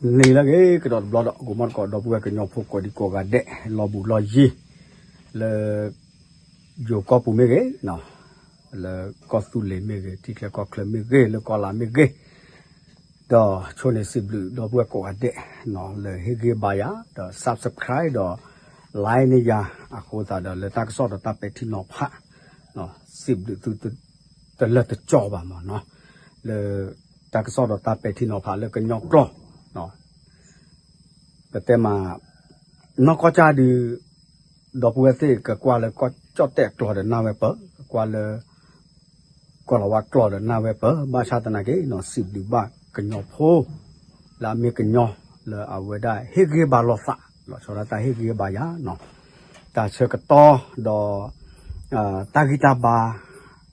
န့ၣ်လၢအဂ့ၤကဒီးတဘျီဒီး ကိးမီၣ်သကိး ဒီပုၢ်ဝဲၢ်ကညီဖိကိးဒံကိးဂၤဒဲး လီၤဘူးလီၤယံၤ လၢ ယိၤကီၢ်ပူၤမ့ၢ်ဂ့ၤ, လၢကီၢ်သူလ့ၤမ့ၢ်ဂ့ၤ, ထံချၢကီၢ်ချၢမ့ၢ်ဂ့ၤ, လၢကီၢ်လါမ့ၢ်ဂ့ၤ, ဒီးဆိန့ၣ်စံးဘျုးဒီပုၢ်ဝဲၢ်ကိးဂၤဒဲး လၢဟ့ၣ်ဂံၢ်ဘါယၤ ဒီး subscribe ဒီး like န့ၢ်ယၤ အဃိသတးဒီး လၢတၢ်ကစီၣ်ဒီးတၢ်ပဲာ်ထံနီၤဖး စံးဘျုးသု တလၢာ်တကီဘၣ်မ့ၢ်နီၤ, လၢတၢ်ကစီၣ်ဒီးတၢ်ပဲာ်ထံနီၤဖးလၢကညီကျိာ် ပတဲမး နီၢ်ကီၢ်ကၢ်ဒုး ဒီပုၢ်ဝဲၢ်သ့ၣ်ကကွၢ်လၢကီၢ်ကၠီၣ်တဲၣ်ကျိာ်ဒီးနၢ်ဝဲပၢၢ်, ကကွၢ်လၢ ကီၢ်လီၤဝါကျိာ်ဒီးနၢ်ဝဲပၢၢ်, ဘၣ်ဆၣ်သနာ်က့ စံးဘျုးဘၣ်ကညီဖိ လၢအမ့ၢ်ကညီ လၢအဝဲဒၣ်ဟ့ၣ်ဂံၢ်ဘါလိာ်သး လီၤဆီဒၣ်တၢ်ဟ့ၣ်ဂံၢ်ဘါယၤနီၤ, တၢ်ဆၢကတီၢ်ဒီး တၢ်ဂံၢ်တၢ်ဘါ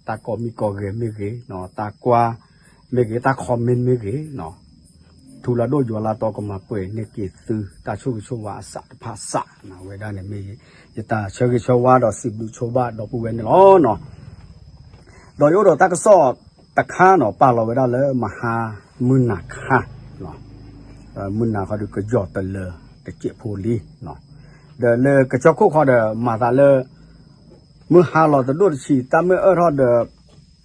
တၢ်ကိးမံၤကိးဂဲၤမ့ၢ်ဂ့ၤ, တၢ်ကွၢ်မ့ၢ်ဂ့ၤ, တၢ် comment မ့ၢ်ဂ့ၤ ထူလၢဒိၣ်ယွၤလၢတီကမၤပှဲၤန့ၢ်က့ၤသု တၢ်ဆိၣ်ဂ့ၤဆိၣ်ဝါအစးတဖၣ်စး, အဝဲဒၣ်န့ၣ်မ့ၢ် ယတၢ်ဆၢဂ့ၤဆၢဝါဒီးစံးဘျုးဆိဘၣ်ဒီပုၢ်ဝဲၢ်န့ၣ်လီၤ. ဒီးယအိၣ်ဒီးတၢ်ကစီၣ်တခါနီၤ ပာ်လီၤဝဲဒၣ်လၢမဟါမုၢ်နၤခါ, မုၢ်နၤခီဒုးကယီၤတလၢတစဲးဖိလံ, ဒီးလၢကစၢၢ်ခိၣ်ခီဒီး မၤသးလၢ မုၢ်ဟါလီၤတဒိၣ်တဆံး တၢ်မ့ၢ်အၢၣ်ထီၣ်ဒီး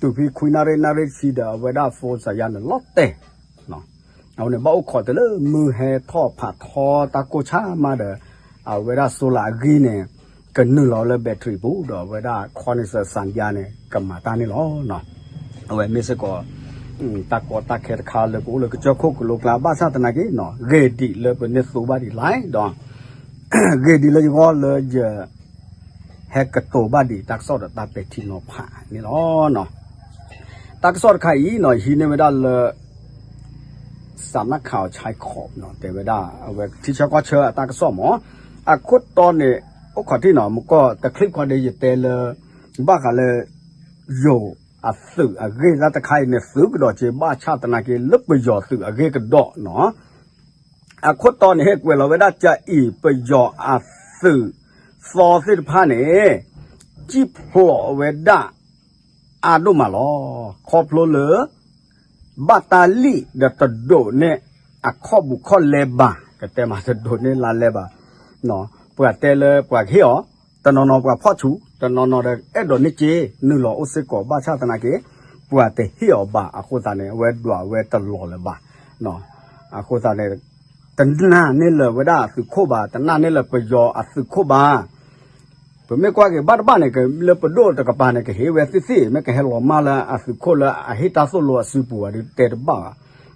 တုၤဖဲခွံနၣ်ရံၣ်နၣ်ရံၣ်ဆံဒီး အဝဲဒၣ် phone စးယါန့ၣ်လီၤတဲာ်, အဝဲန့ၣ်ဘၣ်အိၣ်ခိးတုၤလၢမုၢ်ဟဲထီၣ်ဖးထီတၢ်ကိၢ်ဆါမးဒီး အဝဲဒၣ် solar အဂံၢ်န့ၣ် ကနုာ်လီၤလၢ battery ပူၤ ဒီးအဝဲဒၣ် ခီန့ၣ်စၢၤစးယါန့ၣ် ကမၤတၢ်န့ၣ်လီၤ. အဝဲမ့ၢ်စ့ၢ်ကီး တၢ်ကီတၢ်ခဲတခါလၢပအိၣ်လၢကစၢၢ်ခိၣ်ကလိကျါ ဘၣ်ဆၣ်သနာ်က့ ဂ့ၤဒံးလၢပန့ၢ်သူဘၣ်ဒံးလံ ဒီး ဂ့ၤဒံးလၢယဂီၢ်လၢယ ဟဲကတိၤဘၣ်ဒံးတၢ်ကစီၣ်ဒီးတၢ်ပဲာ်ထံနီၤဖးန့ၣ်လီၤ. တၢ်ကစီၣ်တခါအံၤနီၤ ဟံးန့ၢ်ဝဲဒၣ်လၢ စးနၢ်ခးအီၤဆဲးခီး တဲဝဲဒၣ် အဝဲထံဆၢကီၢ်ဆၢအတၢ်ကစီၣ်မး အခိၣ်တီန့ၣ် အိၣ်ခိးထံၣ်နီၤ မူကီၢ်တချံးခီဒီးယတဲလၢ ဘၣ်ဃးလၢ ယိၤအသုးအဂ့ၢ်လၢတခါအံၤန့ၣ် သုးကဒီးက့ၤ ဘၣ်ဆၣ်သနာ်က့ လၢပယီၤသုးအဂ့ၢ်ကဒီးနီၤ အခိၣ်တီန့ၣ် ဟဲကွဲးလီၤဝဲဒၣ်ကအံၤ ပယီၤအသုးသီသ့ၣ်တဖၣ်န့ၣ် စံၣ်ဖျိးဝဲဒၣ် အါဒိၣ်မးလီၤ. ခီဖျိလၢ ဘၣ်တၢ်လံၣ်ဒီးတဒိးန့ၢ် အခီၣ်ဘူးခီၣ်လဲဘၣ်, ကတဲမးတဒိးန့ၢ်လါလဲဘၣ်, ပှၤတဲလၢပှၤကဟ့ၣ်အီၤ, တနီၤနီၤပှၤဖီၣ်ဆူၣ်, တနီၤနီၤဒီးအဲၣ်ဒိးန့ၢ်က့ၤ နုာ်လီၤအိၣ်စ့ၢ်ကီး ဘၣ်ဆၣ်သနာ်က့ ပှၤတဟ့ၣ်အီၤဘၣ်အဃိသတးန့ၣ် အဝဲဒွးဝဲတလီၤလၢၤဘၣ်. အဃိသတးန့ၣ် တနာ်န့ၢ်လၢၤဝဲဒၣ်အသုးခိၣ်ဘၣ်, တနာ်န့ၢ်လၢၤပယီၤအသုးခိၣ်ဘၣ်. ပမ့ၢ်ကွၢ်က့ၤဘၣ်တဘၣ်န့ၣ် လၢပဒိၣ်တကပၤန့ၣ် ကဟ့ၣ်ဝဲသ့ၣ်သ့ၣ် မ့ၢ်ကဟဲလီၤမၢ်လၢအသုးခိၣ်လၢအဟ့ၣ်တၢ်သိၣ်လိအစုပူၤဘၣ်ဒီးတဲတဘၣ်ဘၣ်.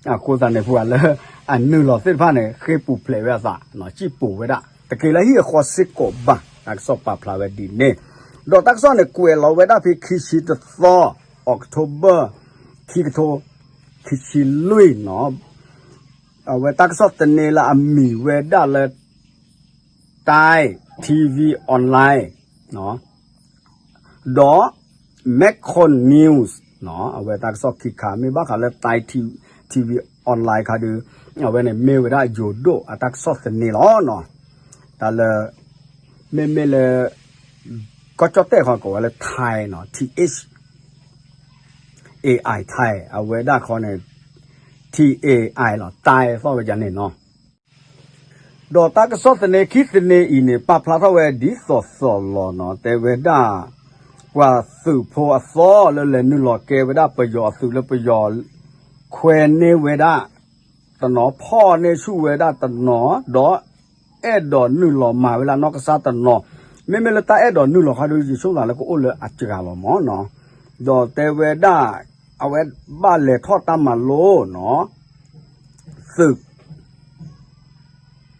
အဃိသတးန့ၣ် ပှၤလၢအနုာ်လီၤသ့ၣ်တဖၣ်န့ၣ် ဃ့ပူၤဖျဲးဝဲအသး စံၣ်ပူၤဝဲဒၣ် တက့ၤလၢဟံၣ်အဃီစ့ၢ်ကီးဘၣ်. တၢ်ကစီၣ်ပာ်ဖျါဝဲဒ်န့ၣ်, ဒီးတၢ်ကစီၣ်န့ၣ် ကွဲးလီၤဝဲဒၣ်ဖဲခံဆံတသီ October ခံကထိခံဆံလွံၢ်နီၤ အဝဲတၢ်ကစီၣ်သန့လၢအမံၤဝဲဒၣ်လၢ Thai TV Online ဒီး Metro News အဝဲတၢ်ကစီၣ်ခံခါ မ့ၢ်ဘၣ်ဃးလၢ Thai TV Online ခါဒီး အဝဲန့ၣ်မ့ၢ်ဝဲဒၣ်ယိၤဒိၣ်အတၢ်ကစီၣ်သန့လီၤ. တၢ်လၢ မ့မ့ၢ်လၢ ကီၢ်ကၠီၣ်တဲၣ်ခီကိးဝဲလၢ Thai နီၤ T H A I Thai အဝဲဒၣ်ခီန့ၣ် T A I လီၤ Thai သီၣ်ဝဲဒ်န့ၣ်နီၤ. ဒီးတၢ်ကစီၣ်သန့ခံသန့အံၤန့ၣ် ပာ်ဖျါထီၣ်ဝဲဒ်သိးသိးလီၤနီၤ တဲဝဲဒၣ် ပှၤသုးဖိအသီလၢလဲၤနုာ်လီၤကဲဝဲဒၣ်ပယီၤအသုးလၢပယီၤ ခွဲးန့ၢ်ဝဲဒၣ် တနီၤ ဖီၣ်န့ၢ်ဆူၣ်ဝဲဒၣ်တနီၤ ဒီးအဲၣ်ဒိးနုာ်လီၤမၤဝဲလၢနီၢ်ကစၢ်တနီၤ မ့မ့ၢ်လၢတၢ်အဲၣ်ဒိးနုာ်လီၤခါဒီး ယဆိကမိၣ်လၢကအိၣ်လၢအစှၤလီၤမးနီၤ ဒီးတဲဝဲဒၣ် အဝဲဘၣ်လဲၤထီၣ်တၢ်မၤလိနီၤ သုး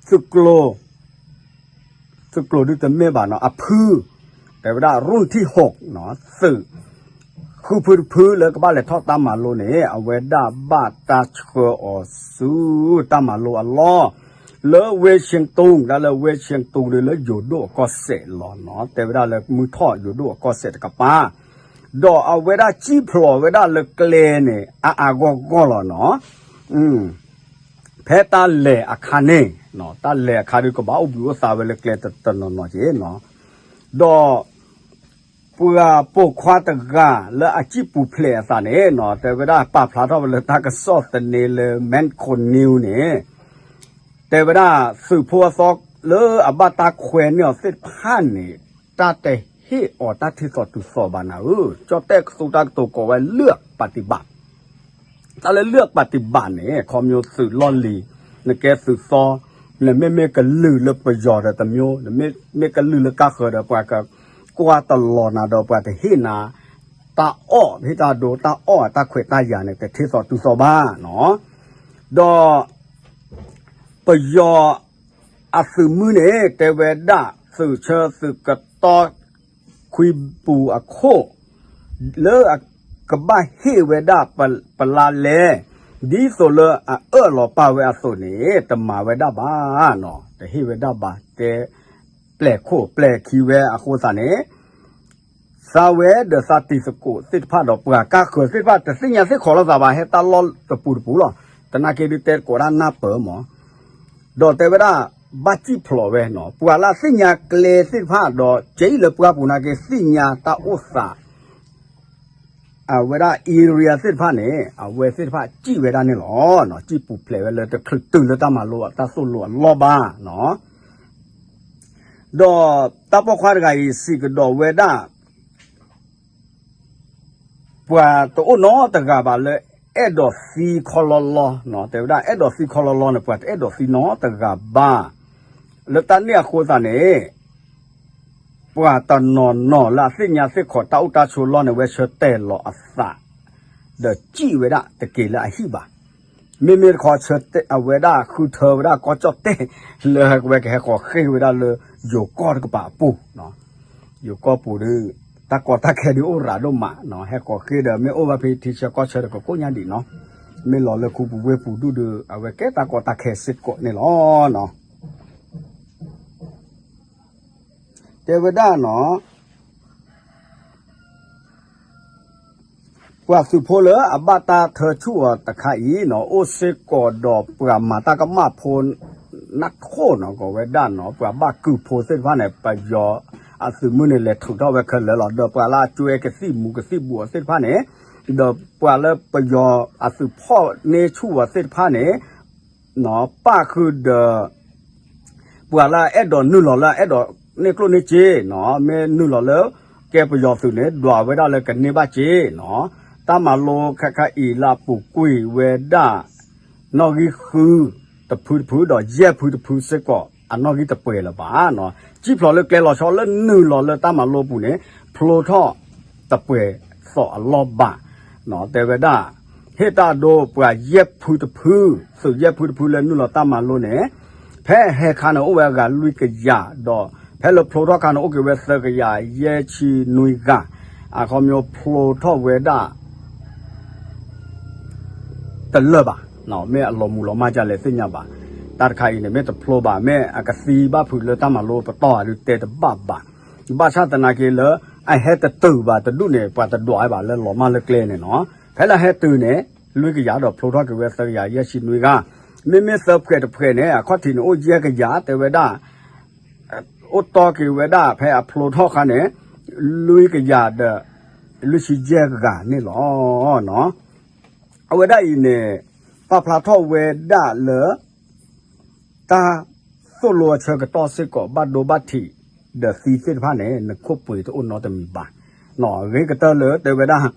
သုးကျိၤ သုးကျိၤဒုးတမ့ၢ်ဘၣ်နီၤ အဖု တဲဝဲဒၣ် ရူၢ်ထံၣ်ဟိး သုး ဃုဖုတဖုလၢကဘၣ်လဲၤထီၣ်တၢ်မၤလိန့ၣ် အဝဲဒၣ်ဘၣ်တၢ်ဆှၢအီၤဆူတၢ်မၤလိအလီၢ် လၢဝ့ၢ်ၡ့ၣ်တူ ဒၣ်လၢဝ့ၢ်ၡ့ၣ်တူဒီးလၢယိၤဒိၣ်အကီၢ်စဲၣ်လီၤနီၤ တဲဝဲဒၣ်လၢမုၢ်ထီၣ်ယိၤဒိၣ်အကီၢ်စဲၣ်တကပၤ ဒီးအဝဲဒၣ်စံၣ်ဖျိးဝဲဒၣ်လၢကျဲန့ၣ် အါအါဂီၢ်ဂီၢ်လီၤနီၤ ဖဲတၢ်လဲၤအခါန့ၣ် တၢ်လဲၤအခါဒီးကဘၣ်အိၣ်ဘှံးအိၣ်သါဝဲလၢကျဲတနီၤနီၤက့ၤနီၤ ဒီး ပှၤပိာ်ခွါတဂၤလၢအစံၣ်ပူၤဖျဲးအသးန့ၣ်နီၤ တဲဝဲဒၣ်ပာ်ဖျါထီၣ်ဝဲလၢတၢ်ကစီၣ်သန့လၢ Metro News န့ၣ် တဲဝဲဒၣ်သုးဖိအသီလၢအဘၣ်တၢ်ခွဲးန့ၢ်အီၤသ့ၣ်တဖၣ်န့ၣ် တၢ်တဟ့ၣ်အီၤတၢ်ထံၣ်သိးတုၤသိးဘၣ်နၤဧၢ, ကၠီၣ်တဲၣ်ကသူတၢ်ကတိၤကိးဝဲလၢအပၣ်တံၣ်ဘၣ် တၢ်လၢလၢအပၣ်တံၣ်ဘၣ်န့ၣ် ခီဖျိသုးလီၢ်လံၤ, နကဲသုးသီ, နမ့မ့ၢ်ကလုာ်လၢပယီၤဒီးတမျိုး, နမ့မ့ၢ်ကလုာ်လၢကါဃၢၤဒီးပှၤကကွၢ်တလီၤနၤဒီးပှၤတဟ့ၣ်နၤ တၢ်အီၣ်ဟ့ၣ်တၢ်ဒိတၢ်အီၣ်အတၢ်ခွဲးတၢ်ယာ်န့ၣ် တထံၣ်သိးတုၤသိးဘၣ်နီၤ. ဒီး ပယီၤအသုးမုၢ်န့ၣ် တဲဝဲဒၣ်သုးဆၢသုးကတီၢ်ခွံပူၤအခိၣ် လၢအကဘၣ်ဟ့ၣ်ဝဲဒၣ်ပလါလဲ, ဒ်သိးလၢအအၢၣ်လီၤပာ်ဝဲအသိးန့ၣ် တမၤဝဲဒၣ်ဘၣ်နီၤ, တဟ့ၣ်ဝဲဒၣ်ဘၣ် တဲပျဲၢ်ခိၣ်ပျဲၢ်ခံဝဲအဃိသတးန့ၣ် သးဝဲဒီးသးတံၤသကိးသ့ၣ်တဖၣ်ဒီးပှၤကါဃၢၤသ့ၣ်တဖၣ် တသ့ၣ်ညါသ့ၣ်ခီလီၤသးဘၣ် ဟဲတၢ်လီၢ်တပူၤတပူၤလီၤ. သနာ်က့ဒုးတဲသကိးတၢ်နၢ်ပၢၢ်မး, ဒီးတဲဝဲဒၣ် ဘၣ်စံၣ်ဖျိးဝဲနီၤ, ပှၤလၢအသ့ၣ်ညါကျဲသ့ၣ်တဖၣ်ဒီး ကဲအံၤလၢပှၢ်ပူၤနာ်က့ သ့ၣ်ညါတၢ်အိၣ်သး အဝဲဒၣ် area သ့ၣ်တဖၣ်န့ၣ် အဝဲသ့ၣ်တဖၣ်စံၣ်ဝဲဒၣ်န့ၣ်လီၤ. စံၣ်ပူၤဖျဲးဝဲလၢတချုးတုၤလၢတၢ်မၤလိအတၢ်သိၣ်လိအလီၢ်ဘၣ်နီၤ. ဒီးတၢ်ပိာ်ခွါတဂၤအံၤ စံးကဒီးဝဲဒၣ် ပှၤတအိၣ်နီတဂၤဘၣ်လၢအဲၣ်ဒိးသံခီလီလီ, တဲဝဲဒၣ်အဲၣ်ဒိးသံခီလီလီန့ၣ် ပှၤတအဲၣ်ဒိးသံနီတဂၤဘၣ်. လၢတၢ်န့ၣ်အဃိသတးန့ၣ် ပှၤတနီၤနီၤလၢအသ့ၣ်ညါသ့ၣ်ခီတၢ်အိၣ်တၢ်ဆိးလီၢ်န့ၣ် ဝဲဆၢတဲာ်လီၤအသး ဒီးစံၣ်ဝဲဒၣ်တက့ၤလၢအဟံၣ်ဘၣ်. မ့မ့ၢ်တခီဆၢတဲာ်အဝဲဒၣ်ဃုထၢဝဲဒၣ်ကီၢ်ကၠီၣ်တဲၣ် လၢဝဲကဟဲဃီၤဃ့ၢ်ဝဲဒၣ်လၢယိၤကီၢ်တကပၤအပူၤ ယိၤကီၢ်ပူၤဒီး တၢ်ကီတၢ်ခဲဒုးအိၣ်ရၤဒိၣ်မး, ဟဲဃီၤဃ့ၢ်ဒီးမ့ၢ်အိၣ်ဘၣ်ဖဲထံဆၢကီၢ်ဆၢဒီးကကိၣ်ညါဒံးနီၤ, မ့ၢ်လီၤလၢခူပူၤဝ့ၢ်ပူၤဒူၣ်ဒီး အဝဲကဲတၢ်ကီတၢ်ခဲစ့ၢ်ကီးန့ၣ်လီၤ. တဲဝဲဒၣ်နီၤ ပှၤသုးဖိလၢအဘၣ်တၢ်ထၢဆူၣ်အီၤတခါအံၤနီၤ အိၣ်စ့ၢ်ကီးဒီးပှၤမၤတၢ်ကမၣ်ဖိ နၢ်ခိၣ်နီၤ ကိးဝဲဒၣ်နီၤ ပှၤဘၣ်ကုၢ်ဖိသ့ၣ်တဖၣ်န့ၣ် ပယီၤအသုးမုၢ်န့ၣ် လဲၤထုးထီၣ်ဝဲခဲလၢာ်လီၤ. ဒီးပှၤလၢအကၠွဲကသံၣ်မူၤကသံၣ်ဘှီးသ့ၣ်တဖၣ်န့ၣ် ဒီးပှၤလၢပယီၤအသုးဖီၣ်န့ၢ်ဆူၣ်အီၤသ့ၣ်တဖၣ်န့ၣ် ပၣ်ဃုာ်ဒီး ပှၤလၢအအဲၣ်ဒိးနုာ်လီၤလၢအအဲၣ်ဒိးန့ၢ်ကျိၣ်န့ၢ်စ့နီၤ, မ့ၢ်နုာ်လီၤလၢ ကဲပယီၤသုးန့ၣ် ဒွးဝဲဒၣ်လၢကန့ၢ်ဘၣ်စ့နီၤ, တၢ်မၤလိခဲခါအံၤလၢအပူၤကွံာ်ဝဲဒၣ် နီၣ်ဂံၢ်ဃုတဖုတဖုဒီးယဲၢ်ဖုတဖုစ့ၢ်ကီး အနီၣ်ဂံၢ်တပှဲၤလၢၤဘၣ်နီၤ, စံၣ်ဖျိးလၢကျဲလီၤဆီလၢနုာ်လီၤလၢတၢ်မၤလိပူၤန့ၣ် ဖျိထီၣ်တပှဲၤသိးအလီၢ်ဘၣ် တဲဝဲဒၣ် ဟ့ၣ်တၢ်ဒိပှၤယဲၢ်ဖုတဖု, သုးယဲၢ်ဖုတဖုလၢနုာ်လီၤတၢ်မၤလိန့ၣ် ဖဲဟဲခါန့ၣ်အိၣ်ဝဲအဂၤလွံၢ်ကယၤဒီး ဖဲလၢဖျိထီၣ်ခါန့ၣ်အိၣ်က့ၤဝဲသၢကယၤယဲၢ်ဆံနွံဂၤ, အခီပညီဖျိထီၣ်ဝဲဒၣ် တလၢာ်ဘၣ်, မ့ၢ်အလီၤမူၤလီၤမၢ်ဒ်လဲၣ်သ့ၣ်ညါဘၣ်, တၢ်တခါအံၤန့ၣ် မ့ၢ်တဖျိဘၣ် မ့ၢ်အကသံဘၣ်ဖုးလၢတၢ်မၤလိပတီၢ်ဧါဒုးတဲတဘၣ်ဘၣ်, ဘၣ်ဆၣ်သနာ်က့လၢ အဟဲတတုၤဘၣ်တဒူၣ်န့ၣ် ပှၤတဒွးဘၣ်လၢလီၤမၢ်လၢကျဲန့ၣ်နီၤ, ဖဲလၢဟဲတုၤန့ၣ် လွံၢ်ကယၤဒီးဖျိထီၣ်က့ၤဝဲသၢကယၤယဲၢ်ဆံနွံဂၤ, မ့မ့ၢ်သၢဖှဲးတဖှဲးန့ၣ် အခီၣ်ထံးန့ၣ်အိၣ်ယဲၢ်ကယၤ တဲဝဲဒၣ် အိၣ်တီက့ၤဝဲဒၣ်ဖဲအဖျိထီၣ်ခါန့ၣ် လွံၢ်ကယၤဒီး လွံၢ်ဆံယဲၢ်ဂၤန့ၣ်လီၤ. အဝဲဒၣ်အံၤန့ၣ် ပာ်ဖျါထီၣ်ဝဲဒၣ်လၢ တၢ်သိၣ်လိအဆၢကတီၢ်စ့ၢ်ကီး ဘၣ်ဒိဘၣ်ထံး ဒီးသံသ့ၣ်တဖၣ်န့ၣ် နခိၣ်ပှ့ၤတအိၣ်နီတမံၤဘၣ်. အဂ့ၤကတၢၢ်လၢတဲဝဲဒၣ်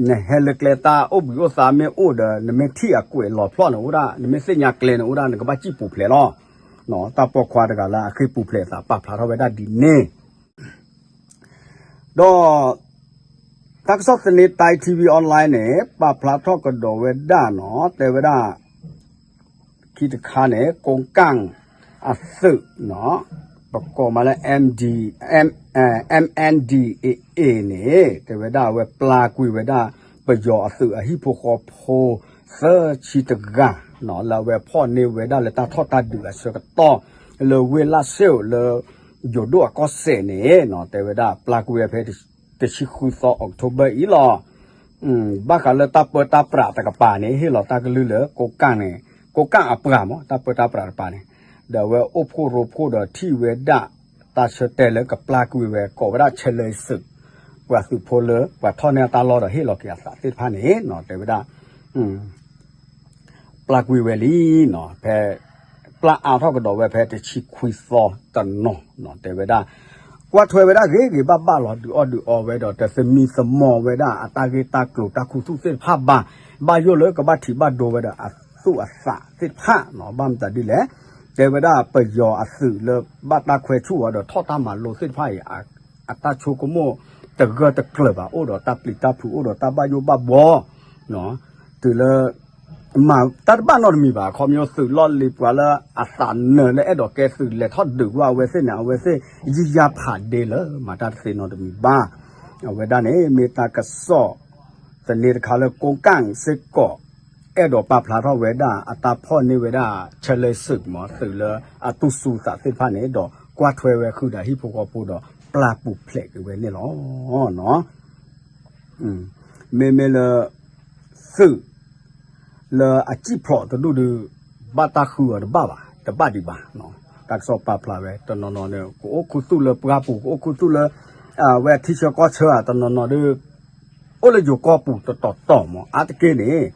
နဟဲလၢကျဲတၢ်အိၣ်ဘှံးအိၣ်သါမ့ၢ်အိၣ်ဒီး နမ့ၢ်ထံၣ်အကွဲးလီၤဖျီၣ်န့ၣ်အိၣ်ဒၣ် နမ့ၢ်သ့ၣ်ညါကျဲန့ၣ်အိၣ်ဒၣ် နကဘၣ်စံၣ်ပူၤဖျဲးလီၤ. တၢ်ပိာ်ခွါတဂၤလၢအဃ့ၢ်ပူၤဖျဲးအသးပာ်ဖျါထီၣ်ဝဲဒၣ်ဒ်န့ၣ် ဒီး တၢ်ကစီၣ်သန့ Thai TV Online န့ၣ် ပာ်ဖျါထီၣ်ကဒီးဝဲဒၣ်နီၤ တဲဝဲဒၣ် ခံတခါန့ၣ် ကိကၣ်အသုး ပကိးမးလၢ MD MNDAA န့ၣ် တဲဝဲဒၣ်အဝဲပျၢ်ကွံာ်ဝဲဒၣ် ပယီၤအသုးအဟံၣ်ဖိဃီဖိ သၢဆံတဂၤ လၢအဝဲဖီၣ်န့ၢ်ဝဲဒၣ်လၢတၢ်ထီၣ်တၢ်ဒုးအဆၢကတီၢ် လၢဝ့ၢ်လၢ်စ့ၣ်လၢ ယိၤဒိၣ်အကီၢ်စဲၣ်န့ၣ် တဲဝဲဒၣ်ပျၢ်ကွံာ်ဝဲဖဲ တဆံဃုသီ October အံၤလီၤ. ဘၣ်ဃးလၢတၢ်ပၢတၢ်ပြးတကပၤန့ၣ် ဟ့ၣ်လီၤတၢ်ကလုၢ်လၢကိကၣ်န့ၣ် ကိကၣ်အပှၤမး တၢ်ပၢတၢ်ပြးတကပၤန့ၣ် ဒီးအဝဲအိၣ်ဖှိၣ်ရိဖှိၣ်ဒီးထံၣ်ဝဲဒၣ် တၢ်ဆၢတဲာ်လၢကပျၢ်ကွံာ်ဝဲ ကိးဝဲဒၣ် ဆဲးလဲၤသုး ပှၤသုးဖိလၢ ပှၤထီၣ်န့ၢ်အတၢ်လီၢ်ဒီးဟ့ၣ်လီၤက့ၤအသးသ့ၣ်တဖၣ်န့ၣ် တဲဝဲဒၣ် ပျၢ်ကွံာ်ဝဲလံနီၤ ဖဲ ပျၢ်အါထီၣ်ကဒီးဝဲဖဲတဆံခွံသီတနီၤ တဲဝဲဒၣ် ကွၢ်ထွဲဝဲဒၣ်ဂ့ၤဂ့ၤဘၣ်ဘၣ်လီၤ. ဒုးအီၣ်ဒုးအီဝဲဒီး တသမံသမိးဝဲဒၣ်အတၢ်ဂ့ၢ်တၢ်ကျိၤတၢ်ခူသူၣ်သ့ၣ်တဖၣ်ဘၣ်. ဘၣ်ယိၣ်လၢကဘၣ်ထံးဘၣ်ဒိဝဲဒီးအသူၣ်အသးသ့ၣ်တဖၣ်နီၤ. ဘၣ်မတၤဒ်လဲၣ်, တဲဝဲဒၣ်ပယီၤအသုးလၢဘၣ်တၢ်ခွဲဆူၣ်အီၤဒီး ထီၣ်တၢ်မၤလိသ့ၣ်တဖၣ်အံၤ အတၢ်ဆိကမိၣ်တဂၢၢ်တကျၢၤဘၣ်, အိၣ်ဒီးတၢ်ပျံၤတၢ်ဖုး, အိၣ်ဒီးတၢ်ဘၣ်ယိၣ်ဘၣ်ဘှီ, တုၤလၢ မၤတၢ်တဘၣ်နီတမံၤဘၣ်. ခီဖျိသုးလီၢ်လံၤပှၤလၢအသးနၢၤလၢအဲၣ်ဒိးကဲသုးလဲၤထီၣ်ဒုးဝဲအဝဲသ့ၣ်န့ၣ် အဝဲသ့ၣ်ယံာ်ယါဖးဒ့လၢမၤတၢ်တသ့နီတမံၤဘၣ်. အဝဲဒၣ်န့ၣ် မ့ၢ်တၢ်ကစီၣ် သန့တခါလၢ ကိကၣ်စ့ၢ်ကီး အဲၣ်ဒိးပာ်ဖျါထီၣ်ဝဲဒၣ် အတၢ်ဖီၣ်န့ၢ်ဝဲဒၣ် ဆဲလဲစ့ၢ်ကီးမ့ၢ်သုးလၢအတူၢ်ဆူၣ်သးသ့ၣ်တဖၣ်န့ၣ်ဒီး ကွၢ်ထွဲဝဲဃုာ်ဒီးဟံၣ်ဖိဃီဖိဒီး ပျၢ်ပူၤဖျဲးက့ၤဝဲန့ၣ်လီၤ. မ့မ့ၢ်လၢ သုး လၢအစံၣ်ဖျိးတဒူၣ်ဒီး ဘၣ်တၢ်ဃုအီၤတဘၣ်ဘၣ်, တဘၣ်ဒံးဘၣ်. တၢ်ကစီၣ်ပာ်ဖျါဝဲတနီၤနီၤန့ၣ် ကအိၣ်ခူသူၣ်လၢပှၢ်ပူၤ, ကအိၣ်ခူသူၣ်လၢ အဝဲထံဆၢကီၢ်ဆၢဧါ, တနီၤနီၤဒီး အိၣ်လၢယိၤကီၢ်ပူၤတတီၤတီၤမ့ၢ် အါတက့ၢ်န့ၣ်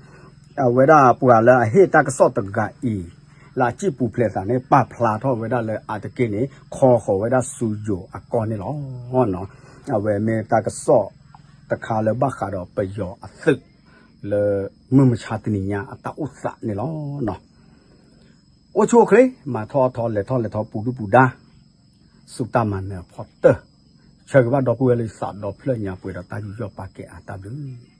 အဝဲဒၣ်ပှၤလၢအဟ့ၣ်တၢ်ကစီၣ်တဂၤအံၤ လၢအစံၣ်ပူၤဖျဲးသးန့ၣ် ပာ်ဖျါထီၣ်ဝဲဒၣ်လၢအါတက့ၢ်န့ၣ် ခီဃီၤဝဲဒၣ်ဆူယိၤအကီၢ်န့ၣ်လီၤ. အဝဲမ့ၢ်တၢ်ကစီၣ်တခါလၢဘၣ်ဃးဒီးပယီၤအသုး လၢမုၢ်မဆါတနံၤညါအတၢ်အိၣ်သးန့ၣ်လီၤ. အိၣ်ဆူၣ်အိၣ်ချ့ မၤထီၣ်အီၣ်ထီၣ် လဲၤထီၣ်လဲၤထီ ပူၤဒုၣ်ပူၤဒါ စူၢ်တၢ်မၤနၢၤအဖီတၢၢ်, ဆၢဂ့ၤဘၣ်ဒီပုၢ်ဝဲၢ်လၢသးဒီဖျၢၣ်ညါပှဲၤဒီးတၢ်ယူးယီၣ်ပာ်ကဲအါတၢ်ဘျုး